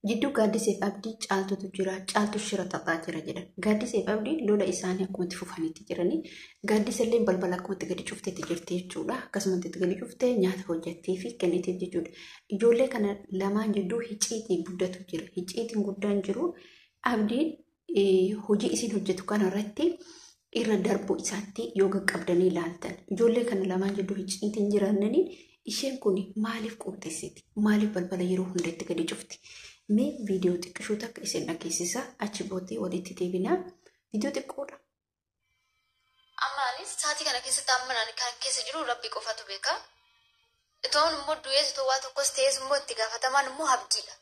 Jidduu Gaaddiseef Abdii caaltutu jira. Caaltu shira xaxaa jira jedhan. Gaaddiseef Abdiin lola isaanii akkumatti fufaniitti jiranii. Gaaddisellee balbala akkumatti gadi cufteetti jirti jechuudha. Akkasumatti itti gadi cuftee nyaata hojjettee fi kenniteef jechuudha. Ijoollee kana lamaan jidduu hicciitii guddatu jira. Hicciitiin guddaan jiru Abdiin hojii isin hojjetu kanarratti irra darbuu isaatti yoo qaqqabdanii ilaaltan. Ijoollee kana lamaan jidduu hicciitiin jiraannanii isheen kun maaliif qopheessiti? Maaliif balbala yeroo hunda itti gadi cufti? Mee viidiyoo xiqqishuu takka isin dhageessisa. Achi booddee walitti deebinaa. Viidiyoo xiqqoodha. Amma anis sa'aatii kana keessatti amma ani kan keessa jiru Rabbi qofatu beeka. Itoon immoo du'ees itoo waa tokkos ta'es immoo itti gaafatamaan immoo Abdiidha.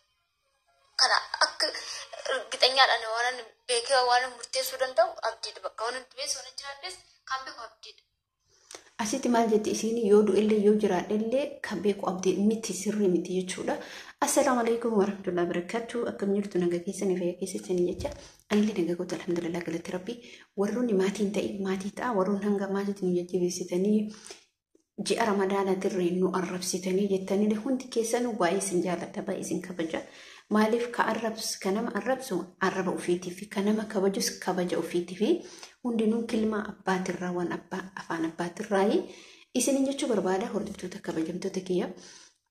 Kana akka ergixanyaadhaan waan beekee waan murteessuu danda'u Abdiidha. Bakka waan du'ees waan jiraadhes kan beeku Abdiidha. Asitti maal jetti isiin? Yoo du'ellee yoo jiraadhellee kan beeku Abdii miti, sirrii miti jechuudha. Assalaamu alaikum warahmatullahi wabarakatuh. Akkam jirtu? Nagaa keessanii, fayyaa keessanii jecha. Anillee nagaa goota, alhamdulillah, galatti Rabbi. Warroonni maatiin ta'e maatii ta'a. Warroonni hanga maatiitti nu jajjabeessitanii, ji'a Ramadaanaatirree nu arrabsitanii jettanii, hundi keessanuu baay'ee isin jaalladha, baay'ee isin kabaja. Maaliif ka arrabsu, ka nama arrabsu arraba ofiitii fi ka nama kabajus kabaja ofiitii fi hundinuu kilma abbaatirraa waan abbaa afaan abbaatirraayi isinin jechuu barbaada, hordoftoota kabajamtoota kiyya.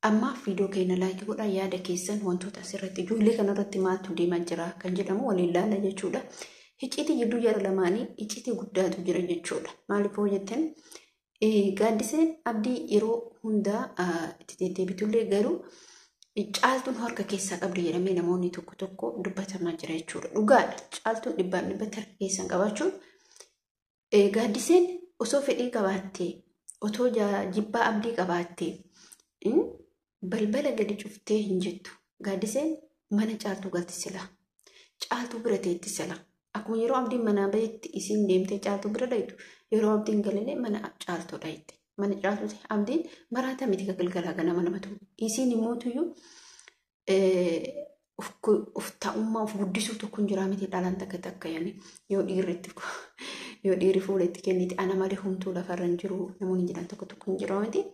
Amma viidiyoo keenya like godhaa, yaada keessan wantoota asirratti ijoollee kanarratti maaltu deemaa jira kan jedhamu waliin ilaala jechuudha. Icciitii jidduu jara lamaanii icciitii guddaatu jira jechuudha. Maaliif hoo jettan, Gaaddiseen Abdii yeroo hundaa itti deddeebitullee garuu Caaltuun harka keessaa qabdi jedhamee namoonni tokko tokko dubbatamaa jira jechuudha. Dhugaadha. Caaltuun dhibbaan dhibbatti harka keessan qabaachuun, Gaaddiseen osoo fedhii qabaattee, otoo jibbaa Abdii qabaattee, balbala gadi cuftee hin jettu. Gaaddiseen mana Caaltuu galti sila. Caaltuu bira teetti sila. Akkuma yeroo Abdiin manaa bahetti isiin deemtee Caaltuu bira dhayitu, yeroo Abdiin galalee mana Caaltuu dhayitte. Mana Caaltuuti Abdiin maraata miti ka galgalaa ganama namatu. Isiin immoo tuyyuu of ta'ummaa of guddisuu tokko hin jiraa miti, dhalaan takka takka yaani yoo dhiirri itti yoo dhiirri fuula itti kennite ana malee humtuu lafarra hin jiru namoonni jedhan tokko tokko hin jiru miti.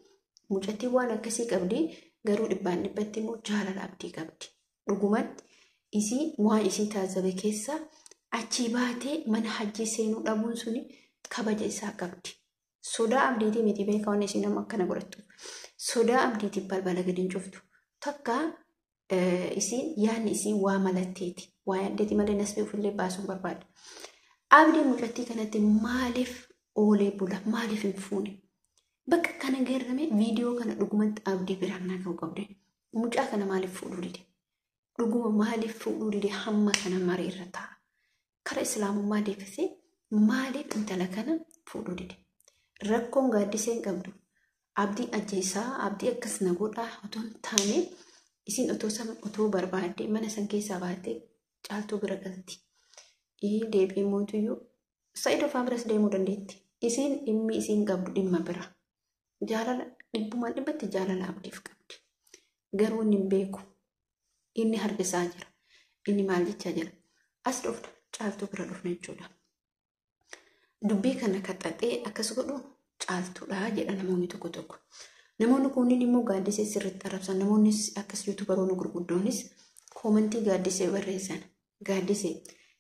Mucattiin waan akkasii qabdi, garuu dhibbaan dhibbatti immoo jaalala Abdii qabdi. Dhugumatti isii waan isii taazzabe keessa achii baatee mana Hajjii seenuu dhabuun suni kabaja isaa qabdi. Sodaa Abdiitii miti beekaa waan isiin amma akkana godhattu. Sodaa Abdiitiif balbala gadi hin cuftu. Takka isiin yaadni isiin waa malatteeti. Waa yaaddeeti malee nasbii ofillee baasuun barbaada. Abdiin mucattii kanatti maaliif oolee bula? Maaliif hin fuune? Bakka kana geerrame viidiyoo kana dhugumatti Abdii biraan naa ga'uu qabde. Mucaa kana maaliif fuudhuu dide? Dhuguma maaliif fuudhuu dide? Hamma kana marii irra taa'a. Kara islaamummaa deebisee maaliif intala kana fuudhuu dide? Rakkoon Gaaddiseen qabdu Abdii ajjeesaa, Abdii akkas na godhaa otoo hin taane, isin otoo san otoo barbaadde mana san keessaa baatee Caaltuu bira galti. Deebi'ee mootuyyuu Sa'id ofaa biras deemuu dandeetti. Isiin dhimmi isiin qabdu dhimma bira. Jaalala dhibbumaan dhibbatti jaalala Abdiif qabdi. Garuu inni hin beeku. Inni harkisaa jira. Inni maal jechaa jira? As dhufna, Caaltuu bira dhufna jechuudha. Dubbii kana kaxaxee akkas godhu Caaltuudha jedha namoonni tokko tokko. Namoonni kunniin immoo Gaaddisee sirriitti arrabsan. Namoonni akkas YouTuberoonni gurguddoonis commentii Gaaddisee barreessan. Gaaddisee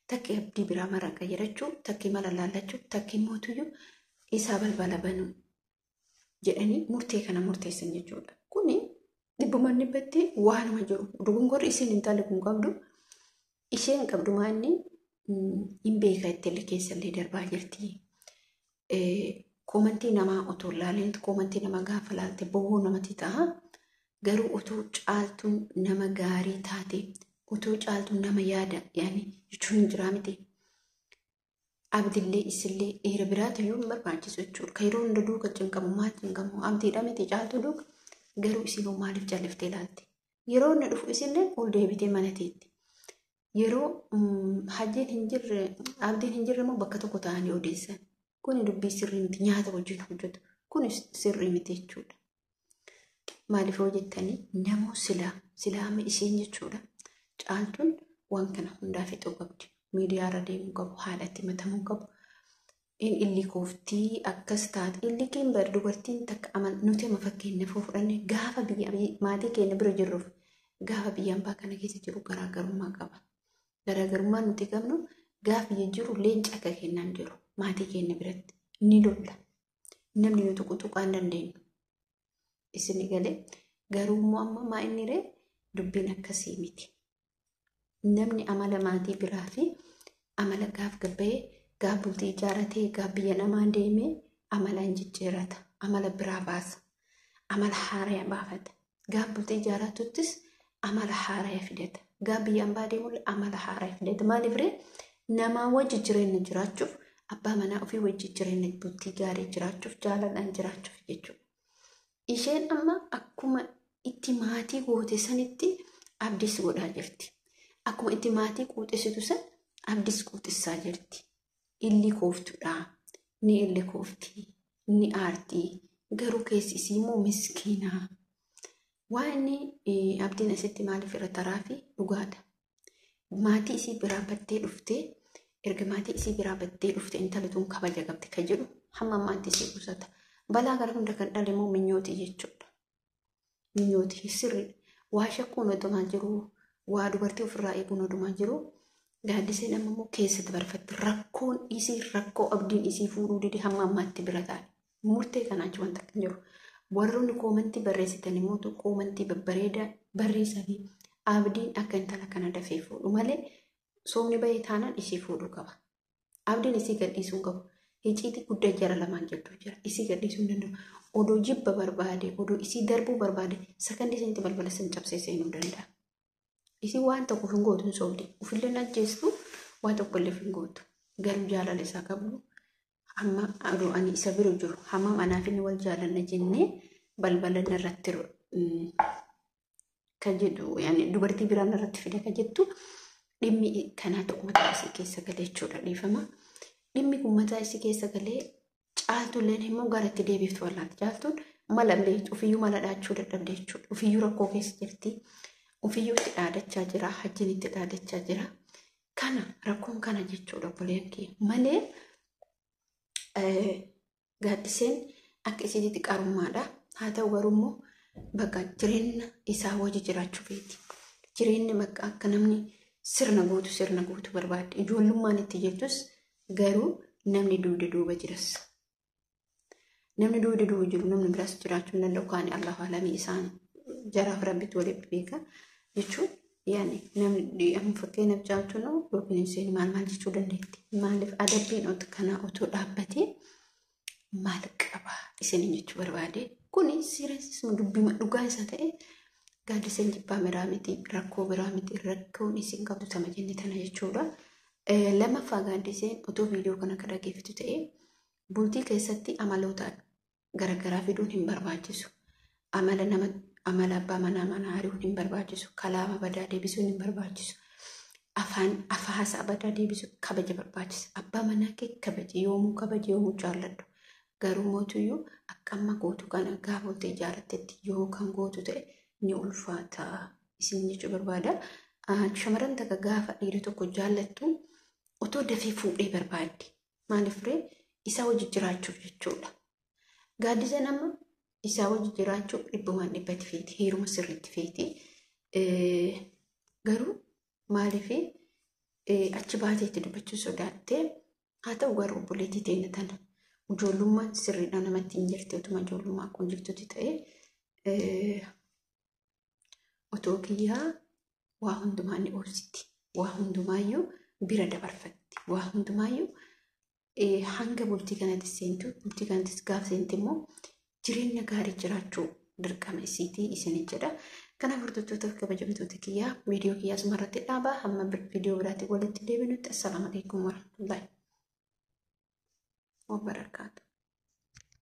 takki Abdii biraa mara qayyarachuu, takki mala laallachuu, takki mootuyyuu isaa balbala banuu jedhanii murtee kana murteessan jechuudha. Kuni dhibbumaan dhibbatti waanuma jiru. Dogongorri isiin intalli kun qabdu, isheen qabdu maanni hin beeka, ittillee keessallee darbaa jirti. Commentii namaa otoo ilaalin, commentii namaa gaafa laalte bowwoo namatti ta'a. Garuu otoo Caaltuun nama gaarii taate, otoo Caaltuun nama yaada yaani jechuun hin jiraa miti. Abdillee isillee dhiira biraati iyyuu hin barbaachisu jechuudha. Kan yeroo hunda duuka cinqamu maal cinqamu Abdiidha miti Caaltuu duuka, garuu isinoo maaliif calliftee ilaalte? Yeroo inni dhufu isillee ol deebitee mana teetti. Yeroo Hajjiin hin jirre, Abdiin hin jirre immoo bakka tokko ta'anii odeessan. Kuni dubbii sirrii miti, nyaata wajjin hojjetu. Kuni sirrii miti jechuudha. Maaliif hoo jettanii, namoo silaa silaama isheen jechuudha. Caaltuun waan kana hundaa fixuu qabdi. Miidiyaa irra deemuu qabu, haadhatti matamuu qabu. In illi kooftii akkas taate illikiin bar dubartiin takka amal nuti amma fakkeenyaaf fudhanne gaafa biyya maatii keenya bira jirruuf gaafa biyya ambaa kana keessa jiru garaagarummaa qaba. Garaagarummaan nuti qabnu gaafa biyya jiru leenca akka kennaan jiru maatii keenya biratti ni lolla. Namni nu tuqu tuqaa hin dandeenyu. Isin galee garuu immoo amma maa inni ree dubbiin akkasii miti. Namni amala maatii biraa fi amala gaaf gabba'ee gaaf bultii ijaaratee gaaf biyya namaa deemee amala hin jijjiirata. Amala biraa baasa. Amala haaraa baafata. Gaaf bultii ijaaratuttis amala haaraa fidata. Gaaf biyya ambaa deemullee amala haaraa fidata. Maaliif ree namaa wajji jireenya jiraachuuf abbaa manaa ofii wajji jireenya bultii gaarii jiraachuuf jaalalaan jiraachuuf jechuudha. Isheen amma akkuma itti maatii goote sanitti abdiis godhaa jirti. Akkuma itti maatii quuxisitu san abdiis quuxisaa jirti. Illi kooftuudha. Ni illi koofti. Ni aarti. Garuu keessi isii immoo miskiinaa. Waan inni abdiin asitti maaliif irra taraa fi dhugaadha. Maatii isii biraa battee dhuftee erga maatii isii biraa battee dhuftee intala tun kabaja qabdi kan jedhu hamma ammaatti isii qusata. Balaa kana hunda kan dhale immoo minyooti jechuudha. Minyooti sirriidha. Waa shakkuun odumaa jiru, waa dubartii ofirraa eeguun odumaa jiru. Gaaddiseen amma immoo keessatti barfatti rakkoon isii rakkoo abdiin isii fuudhuu dide hamma ammaatti bira taa'e. Murtee kanaa achi wanta kan jiru. Warroonni koomantii barreessitan immoo koomantii babbareedaa barreessanii abdiin akka intala kana dafee fuudhu malee soomni bahee taanaan isii fuudhuu qaba. Abdiin isii gadhiisuu hin qabu. Icciitii guddaa jara lamaan jidduu jira. Isii gadhiisuu hin danda'u. Odoo jibba barbaade, odoo isii darbuu barbaade, sakandii isinitti balbala sin cabsee seenuu danda'a. Isii waan tokko hin gootu hin soobdi. Ofillee hin ajjeestu, waan tokko illee hin gootu. Garuu jaalala isaa qabdu amma odoo ani isa bira jiru hammam anaaf inni wal jaalanna jennee balbala irratti kan jedhu dubartii biraan irratti fide kan jettu dhimmi kanaa tokko mataa isii keessa galee jechuudha dhiifama. Dhimmi kun mataa isii keessa galee caaltulleen immoo gara itti deebiiftu wallaati. Caaltuun mala beektu ofiyyuu mala dhaachuu dadhabde jechuudha. Ofiyyuu rakkoo keessa jirti. Ofiyyuu itti dhaadachaa jira. Hajjiin itti dhaadachaa jira. Kana rakkoon kana jechuudha obboleen kee malee gaaddiseen akka isiitti qarummaadha. Haa ta'u garuu immoo bakka jireenya isaa wajji jiraachuu feeti. Jireenyi bakka akka namni sirna guutu barbaadde. Ijoollummaan itti jirtus garuu namni duuda duuba jiras. Namni duuda duuba jiru namni biraas jiraachuu hin danda'u. Kaani Allahu alamii isaan jaraaf rabbitu waliin beeka jechuun yaani namni amma fakkeenyaaf caaltuun yookiin isheen maal maal jechuu dandeetti. Maaliif adabbiin kanaa otoo dhaabbatee maal qaba isiniin jechuu barbaade. Kuni sirreessisuma dubbii dhugaa isa ta'e gaaddiseen jibbaa biraa miti rakkoo biraa miti rakkoon isin qabdu tama jenne tana jechuudha. Lammaffaa gaaddiseen otoo viidiyoo kana akka dhaggeeffattu ta'e bultii keessatti amaloota garaagaraa fiduun hin barbaachisu. Amala nama amala abbaa manaa mana ari'uun hin barbaachisu. Kalaama badaa deebisuun hin barbaachisu. Afaan haasaa badaa deebisuun kabaja barbaachisa. Abbaa manaa kee kabaji yoomuu kabaji yoomuu jaalladhu. Garuu mootuyyuu akka amma gootu kana gaafa bultii ijaarattetti yoo kan gootu ta'e ni ulfaata isin jechuu barbaada. Shamarran takka gaafa dhiira tokko jaallattu otoo dafee fuudhee barbaaddi. Maaliif ree isaa wajji jiraachuuf jechuudha. Gaaddiseen amma isaa wajji jiraachuuf dhibbumaan dhibbatti feeti. Heeruma sirriitti feeti. Garuu maaliif achi baateetti dubbachuu sodaattee haa ta'u garuu obboleettii teenya tana ijoollummaan sirriidhaan namatti hin jirti otuma ijoollummaa kun jirtutti ta'e otoo kiyyaa waa hundumaa ni obsiti. Waa hundumaayyuu bira dabarfatti. Waa hundumaayyuu hanga bultii kanatti seentu bultii kanattis gaaf seente immoo jireenya gaarii jiraachuu dirqama isiitii isin jedha. Kanaaf hordoftoota fi kabajamtoota kiyyaa viidiyoo kiyyaa asumarratti dhaabaa hamma viidiyoo biraatti walitti deebinutti assalaamu alaikum warahmatullahi wabarakaatu.